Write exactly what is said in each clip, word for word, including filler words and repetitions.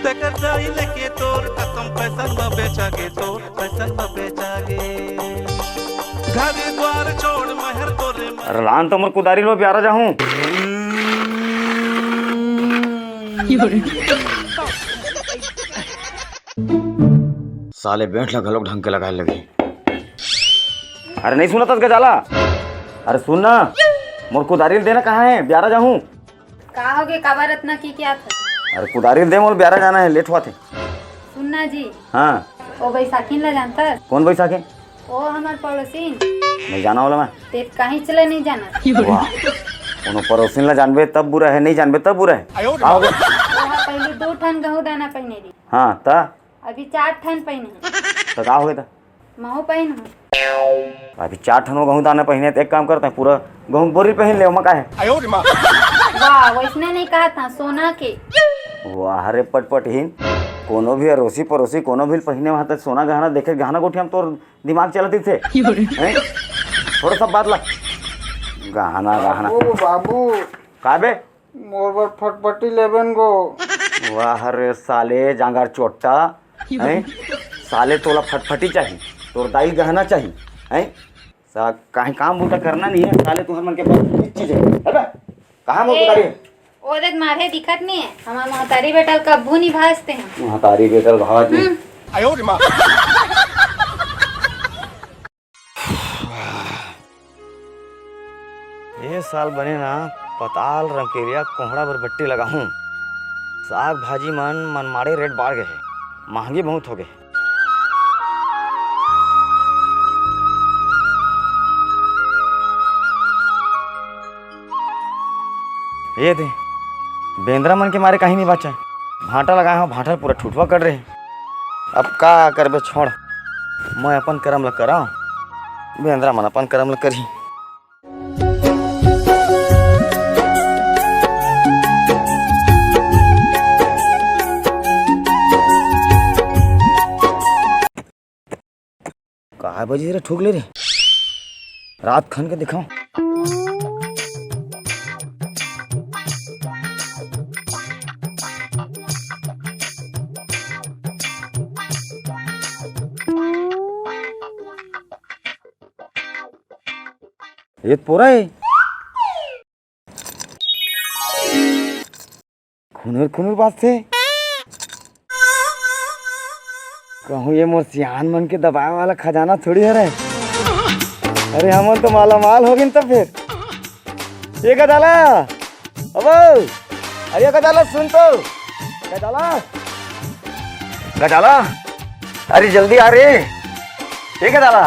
अगर जाई लेके तोर कसम, फैशन में बेचा गे तोर, फैशन में बेचा गे। घर द्वार छोड़ महर तोरे। अरे लान तो मोर कुदारी लो, ब्यारा जाहूं। साले बेंट ला घलोक ढंग के लगाए लगी। अरे नहीं सुनत हस गजाला? अरे सुन ना, मोर कुदारी ल देना कहाँ है, ब्यारा जाहूं। का होगे, काबर अतना किकियाथस? अरे कुदारी ल दे, मोर ब्यारा जाना है, लेट होवत हे। सुन ना जी। हाँ। ओ बैसाखिन ला जानथस? कौन बैसाखी? ओ हमर पड़ोसिन। नहीं जाना वाला मैं। ते काहीच ला नहीं जाना। वाह, कोनो पड़ोसिन ला जानबे तब बुरा है, नहीं जानबे तब बुरा है। का होगे? ओ हा पहली दू ठन गहूं दाना पहिने रही। हाँ, त? अभी चार ठन पहिने हे। त का होगे त? महू पहिन हूँ। अभी चार ठन गहूं दाना पहिने, त एक काम करते हैं, पूरा गहूं बोरी पहिन ले, ओमा का है? वाह, वैसने नहीं कहा था, सोना के। वाह रे पटपटहीन, कोनो भी अरोसी परोसी कोनो भी पहिने वहां तक सोना गहना देखे, गहना गोठिया में तोर दिमाग चलत ही थे। हैं? थोड़ा सा बात ला। गहना, गहना। बाबू, बाबू। का बे? मोर बर फटफटी लेबेन गो। वाह रे साले जांगर चोट्टा, हैं? साले तोला फटफटी चाही, तोर दाई ल गहना चाही, हैं? सा-, काहे काम बूता करना नहीं है, साले तुहर मन के पास कुछ चीज है, है बे? कहाँ मोर ए, कुदारी है? ओ देख मारे दिखत नहीं है, हमार महतारी बेटा ल कब्बू नहीं भाजते हैं। महतारी बेटा ल भाज नहीं। हम्म। ए साल बने ना पताल, रमकेरिया, कोहड़ा बर बट्टी लगाहूं। साग भाजी मन मनमाड़े रेट बाढ़ गए हे, महंगी बहुत हो गए। ये दे, बेंदरा मन के मारे कहीं नहीं बाचा। भांटा लगाए हो, भांटा पूरा ठुठवा कर रहे। अब का करबे, छोड़, मैं अपन करम ल कराओ, बेंदरा मन अपन करम ल करही। काय बजे रे, ठुक ले रे। रात खन के दिखाओ। ये तो पोरा है। खुनुर खुनुर बाजथे। कहूँ ये मोर सियान मन के दबाए वाला खजाना थोड़ी हरे। अरे हमन तो मालामाल हो गिन त फेर। ये गजाला, अबो, अरे ये गजाला सुन तो, गजाला, गजाला, अरे जल्दी आ रे, ये गजाला।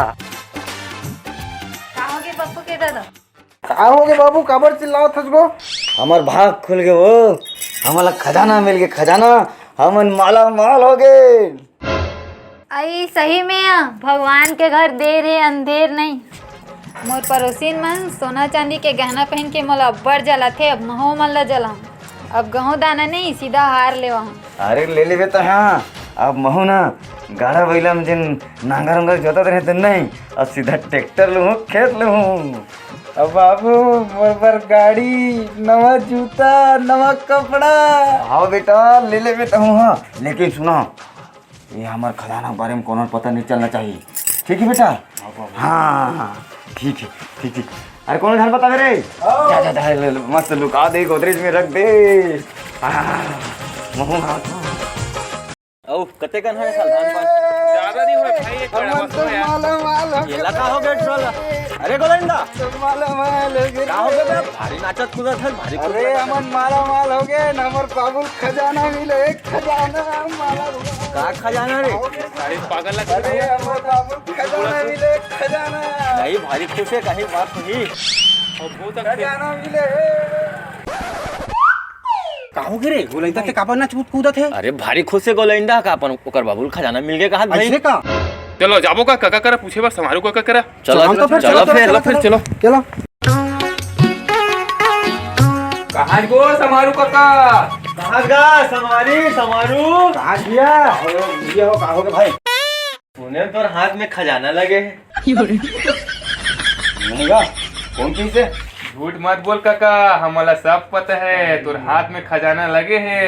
का होगे पप्पू के दादा? का होगे बाबू, काबर चिल्लावत हस गो? हमर भाग खुल गे वो, हमला खजाना मिल गे, खजाना, हमन माला माल हो गे। अई सही में आ, भगवान के घर देर हे अंधेर नहीं। मोर पड़ोसिन मन सोना चांदी के गहना पहन के मोला अब्बड़ जलाथे, अब महू मन ला जलाऊं। अब गहूं दाना नहीं, सीधा हार लेवा हूं। अरे ले लेबे त हाँ, अब महू ना गाड़ा बइला में जिन नांगर उंगर जोतत रहे त नहीं, अब सीधा ट्रैक्टर लूहूं, खेत लूहूं। अब बाबू मोर बर गाड़ी, नवा जूता, नवा कपड़ा। हाँ बेटा, ले लेबे त हूँ हाँ, लेकिन सुना, ये हमर खजाना के बारे में कोनो पता नहीं चलना चाहिए, ठीक है बेटा? हाँ, ठीक है, ठीक है। अरे कोनो ध्यान बतावे रे? जा, जा, जा, ले, ले, मस्त लुका दे, गोदरेज में रख दे। हाँ, महू हाथ। अउ कते कन है साल धान पान? ज्यादा नहीं होय भाई, एक कड़ा हमन बस तो होय यार। माला माल हो ये गे लगा हो गया ट्रोल। अरे गोलंदा, तो माला माल हो गे। का हो गया बे? भारी नाचत कूदत है, भारी अरे कूदत है। हमन माला माल हो गे, हमर बाबू खजाना मिले, एक खजाना माला। का खजाना रे? अरे पागल लग अरे हमर बाबू खजाना मिले, एक खजाना। नहीं, भारी खुश है, कहीं बात नहीं। खजाना मिले। का हो गे रे? गोलैंदा ते काबर नाच कूदत हे? अरे भारी खुश हे गोलैंदा का अपन ओकर बाबू ल खजाना मिल गे कहत भाई। अइसे का? चलो जाबो का काका करा पूछे बर समारू काका करा। चलो, चलो तो फिर, चलो चलो फिर। चलो फिर, चलो। चलो। कहाँ गो समारू काका? कहाँ गा समारी, समारू? कहाँ गया? का हो, का हो गे भाई? सुने तोर हाथ में खजाना लगे हे। नहीं गा, कौन चीज है? झूठ मत बोल कका, हमला सब पता हे, तोर हाथ में खजाना लगे हे।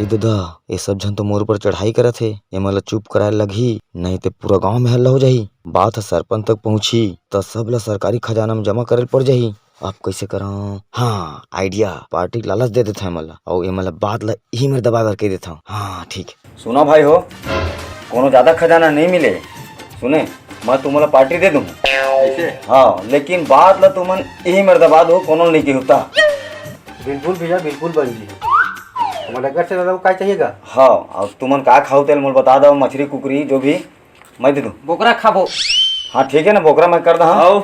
ए ददा, ए सब झन तो मोर ऊपर चढ़ाई करत हे, एमन ला चुप कराए लगही, नहीं ते पूरा गांव में हल्ला हो जाही। बात ह सरपंच तक पहुंची, त सब ला सरकारी खजाना में जमा करे ल पड़ जाही। अब कइसे करंव? हाँ, idea, party के लालच दे देथंव एमन ला, अउ एमन ला बात ला इही मेर दबा कर कह देथंव। हाँ, ठीक। सुना भाई हो, कोनो ज्यादा खजाना नहीं मिले। सुने, मैं तुमला party दे दूं। ऐसे? हाँ, लेकिन बात ला तुमन इही मेर दबा दो, कोनो नहीं कहू ता। बिल्कुल भैया, बिल्कुल बन जी। हमारे घर से ज्यादा वो का चाहिएगा? हाँ, अब तुमन का खाओ तेल मोल बता दो, मछली कुकरी जो भी मैं दे दूं। बोकरा खाबो। हाँ, ठीक है ना, बोकरा मैं कर दा। हाँ। आओ,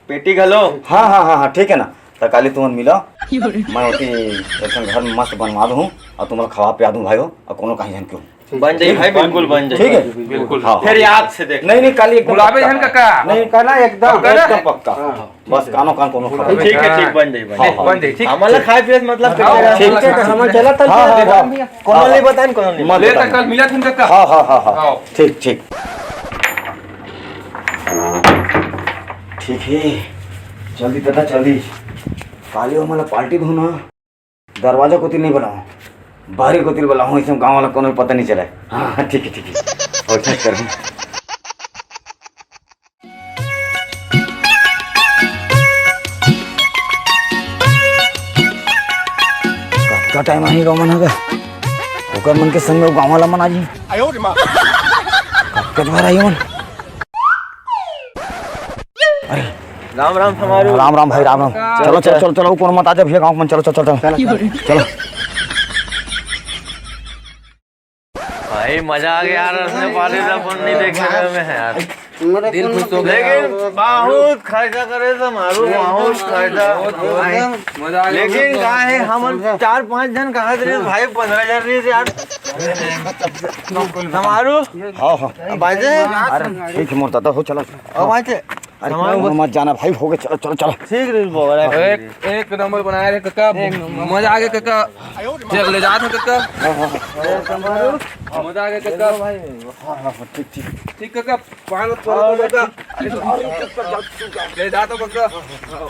पेटी घलो। हाँ, हाँ, हाँ, हाँ, ठीक है ना। त काली तुमन मिला, मैं ओती एक ठन घर मस्त बनवा दूं अउ तुमला खवा पिया दूं भाई हो, अउ कोनो कहीं झन क्यों। बन जाई भाई, बिल्कुल बन जाई। ठीक है? बिल्कुल। हाँ, फिर हाँ। याद से देख। नहीं, नहीं, काली एकदम गुलाबे पक्का। झन कका। नहीं, पक्का ना, एकदम। पक्का ना? एकदम पक्का। हाँ। बस कानो कान कोनो खबर। ठीक है, ठीक, बन जाई, बन हाँ, जाई। हाँ। बन जाई, ठीक। हमला खाए पिए से मतलब हाँ, फिर ठीक है, ठीक है। हम चला था। हाँ, हाँ, हाँ। कोनो नहीं बताएं, कोनो नहीं। मत ले बताएं। त कल मिला थन कका। हाँ, हाँ, हाँ, हाँ। हाँ। ठीक, ठीक। ठीक है, जल्दी दादा, जल्दी। काली हमला party दो ना। दरवाजा कोती नहीं बनाओ, बाहरी कोती बनाओ, इसमें गांव वाला कोनो पता नहीं चला। हाँ, हाँ, ठीक है, ठीक है। और check करूँ। कतका time आही गाँव मन ह गा? ओकर मन के संग में वो गाँव वाला मन आ जी। आयो रे माँ। कतका बार आई मन? अरे। राम राम समारू। राम राम भाई, राम राम। चलो, चलो, चलो, चलो, कोनो मत आ जा भैया गाँव मन, चलो, चलो, चलो, चलो। चलो। भाई, मजा आ गया यार, असने party तो अपन नहीं देखे रहे में है यार। दिल खुश हो गया। लेकिन बहुत खर्चा करे समारू, बहुत खर्चा। बहुत, बहुत। मजा आ गया। लेकिन का है, हम चार पांच जन कहा थे भाई, पन्द्रह हजार नहीं यार। समारू। हाँ, हाँ। बाजे। अरे, ठीक है, मोर दादा हो, चलो। ओ बाजे। अरे, मत जाना भाई, हो गया, चलो, चलो, चलो। ठीक रही बोल रहा है। एक, एक नंबर बनाया रे कका, मजा आ गया कका। चल, ले जात हो कका। हाँ, हाँ, हाँ। मजा आ गया कका। हाँ, हाँ, हाँ, ठीक, ठीक। ठीक कका, पान मत करो कका। अरे, ले जात हो कका।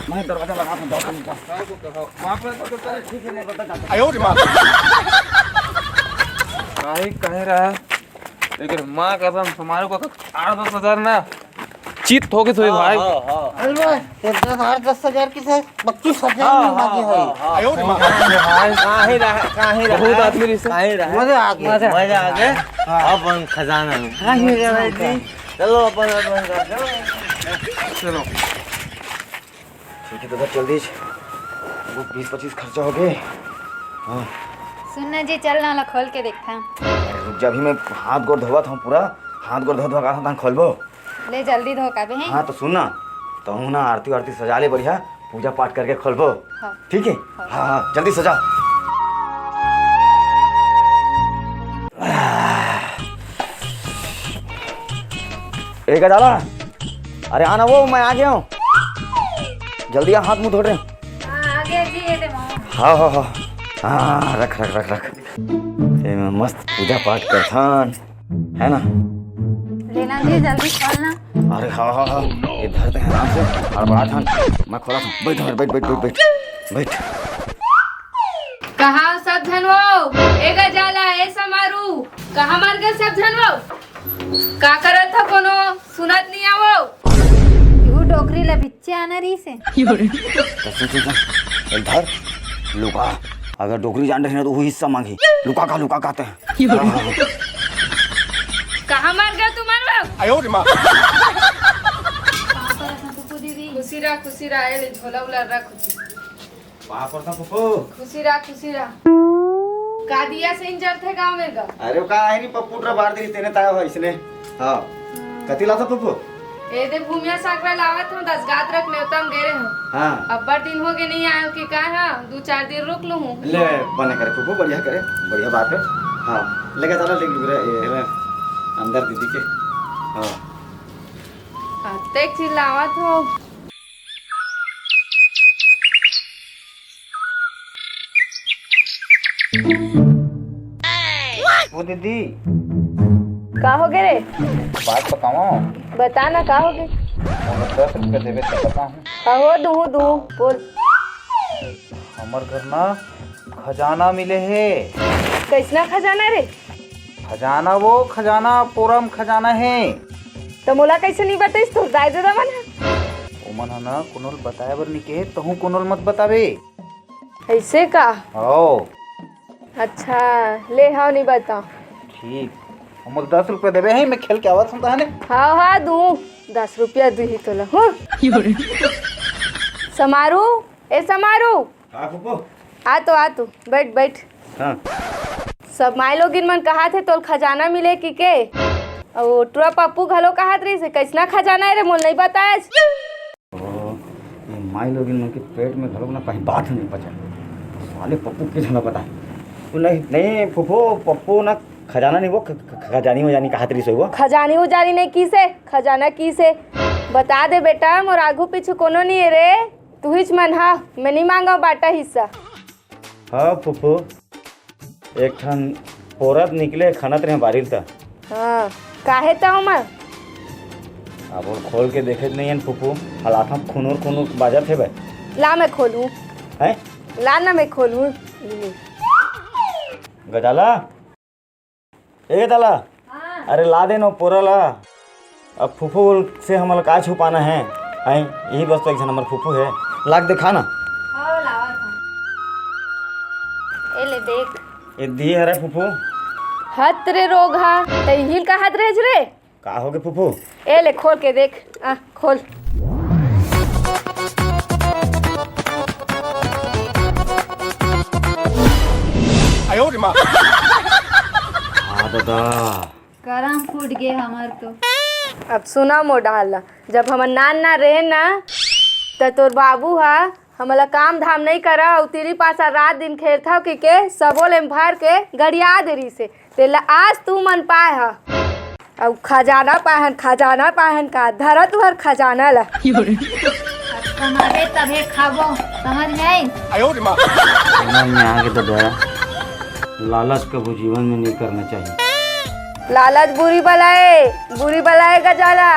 मैं दरवाजा लगा दूँ, दरवाजा लगा। हाँ, कका, हाँ। माफ कर दो कका। ठीक है, मैं बता जाता हूँ। आयो रे माँ। काहे, काहे रहा? लेकिन माँ कसम, समारू कका आठ दस हजार ना, चित्त हो गए सोई भाई। हाँ, हाँ। अरे भाई, ये दस, आठ दस हजार की से पच्चीस हजार हाँ, में हाँ, मांगे है। हाँ, हाँ। आयो रे माँ। भाई, कहाँ ही रहा, कहाँ ही रहा? बहुत आदमी रिश्ते। कहाँ ही रहा? मजा आ गया। मजा आ गया। हाँ। अपन खजाना। कहाँ ही रहा जी? चलो, अपन, अपन, चलो। चलो। ठीक है दादा, चल दीज। वो बीस पच्चीस खर्चा हो गए। हाँ। सुन ना जी, चल ना, ला खोल के देखता। अरे रुक जा, अभी मैं हाथ गोड़ धोवत हूँ पूरा। हाथ गोड़ धो धो का तहाँ खोलबो। ले जल्दी धो का बे, हैं? हाँ तो सुन ना, तो हूँ ना आरती वारती सजा ले बढ़िया, पूजा पाठ करके खोलबो। हाँ। ठीक है? हाँ। हाँ, हाँ, जल्दी सजा। ए गजाला, अरे आना वो, मैं आ गया हूँ। जल्दी आ, हाथ मुंह धो रहे हैं। हाँ, आ गया जी, ये दे मामा। हाँ, हाँ, हाँ। हाँ, रख, रख, रख, रख। ए, मैं मस्त पूजा पाठ करथन, है ना? लेना जी, जल्दी खोलना। अरे हाँ, हाँ, हाँ। ये धर दे आराम से, हड़बड़ाथन। मैं खोला था। बैठ, बैठ, बैठ, बैठ, बैठ, बैठ। कहाँ सब झन वो? ए गजाला, ए समारू, कहाँ मर गए सब झन वो? का करत ह कोनो? सुनत नहीं आवो। यू डोकरी ला बिच्चे आना रही से। तो सुन, सुन, सुन। चल धर, लुका। अगर डोकरी जान रही ना तो वो हिस्सा मांगी। लुका का, लुका कहते हैं। कहाँ मर गए तुम मरवा? आयो रे माँ। खुशी रहा, खुशी रहा, ये ले झोला उला रख। पाँव पड़ता पप्पू। खुशी रहा, खुशी रहा। का दिया से इंजर थे गाँव में गा? अरे, वो का है नहीं, पप्पू ड्रा बार दी तेने ताया हो इसने। हाँ। कति लाता पप्पू? ए दे भूमिया साकरा लावत हूँ, दस गात रख नेवता में गेरे हूँ। हाँ। अब्बड़ दिन हो गए नहीं आयो कि का, हाँ, दो चार दिन रुक लूँ हूँ। ले, बने करे पप्पू, बढ़िया करे, बढ़िया बात है। हाँ, लेके चला, लेके डुगरे, ये, ये, अंदर दीदी के। हाँ। अत्ते चिल्लावत हो। वो दीदी। का हो गे रे? बात बताओ। बता ना, का हो गे? अगर दस रुपया देवे तो बताऊँ। अहो, दूहूं, दूहूं, बोल। हमर घर ना खजाना मिले हे। कइसना खजाना रे? खजाना वो, खजाना, पोरा म खजाना हे। त मोला कइसे नइ बताइस तोर दाई ददा मन ह? ओमन ह ना कोनो ल बताए बर नइ कहे, तहूं कोनो ल मत बताबे। अइसे का? हव। अच्छा, ले हव, नइ बतांव। ठीक। मोला दस रुपया देबे हे, मैं खेल के आवत हंव तहने। हव, हव, दूहूं। दस रुपया दूहूं तोला, हूं? समारू, ए समारू। हाँ, फूफू। आ तो, आ तो, बइठ, बइठ। हाँ। सब माईलोगिन मन कहत हे तोला खजाना मिले कहिके। अउ टुरा पप्पू घलो कहत रहिस हे, कइसना खजाना हे रे, मोला नइ बताएस। ओ, ये माईलोगिन मन के पेट में घलो ना कहीं बात नइ पचे। साले पप्पू के झन ला बताए। ओ नहीं, नहीं फूफू, पप्पू ना खजाना नइ वो, ख-, ख-, खजानी वजानी कहत रहिस हे वो। खजानी उजानी नइ कहिस हे, खजाना कहिस हे। बता दे बेटा, मोर आगू पीछू कोनो नइ हे रे। तुहिच मन हा, मैं नइ मांगव बांटा हिस्सा। हाँ फूफू, एक ठन पोरा निकले खनत रहेंव बारी ल त। हाँ, काहे त ओमा? अब ओला खोल के देखे नइ हन फूफू, हालात म खुनुर खुनुर बाजत हे बे। ला मैं खोलूं। हैं? ला ना मैं खोलूं। गजाला? ए दाला, हाँ। अरे ला दे न पोरा ला। अब फूफू से हमला का छुपाना हे? हैं? इही बस तो एक झन हमर फूफू हे। ला के देखा ना। हव, लावत हंव। ए ले देख। ए दिए हरे फूफू। हत रे रोगहा, तैं इही ल कहत रहेस रे। का होगे फूफू? ए ले खोल के देख, आ खोल। हाँ दादा। करम फूट गे हमर तो। अब सुना मोर डहर ला, जब हमन नान नान रहेन ना, त तोर बाबू हा हमला काम धाम नइ करा अउ तीरी पासा रात दिन खेलथव कहिके सबो ले भर के गरिया दे रहिस हे। तेला आज तुमन पाए हा। अउ खजाना पाहन, खजाना पाहन का धरा तुहर खजाना ला। अब कमाबे तभे खाबो, समझ में आइस? समझ में आगे दादा, लालच कभू जीवन में नइ करना चाहिए। लालच बुरी बला ए, बुरी बला ए गजाला।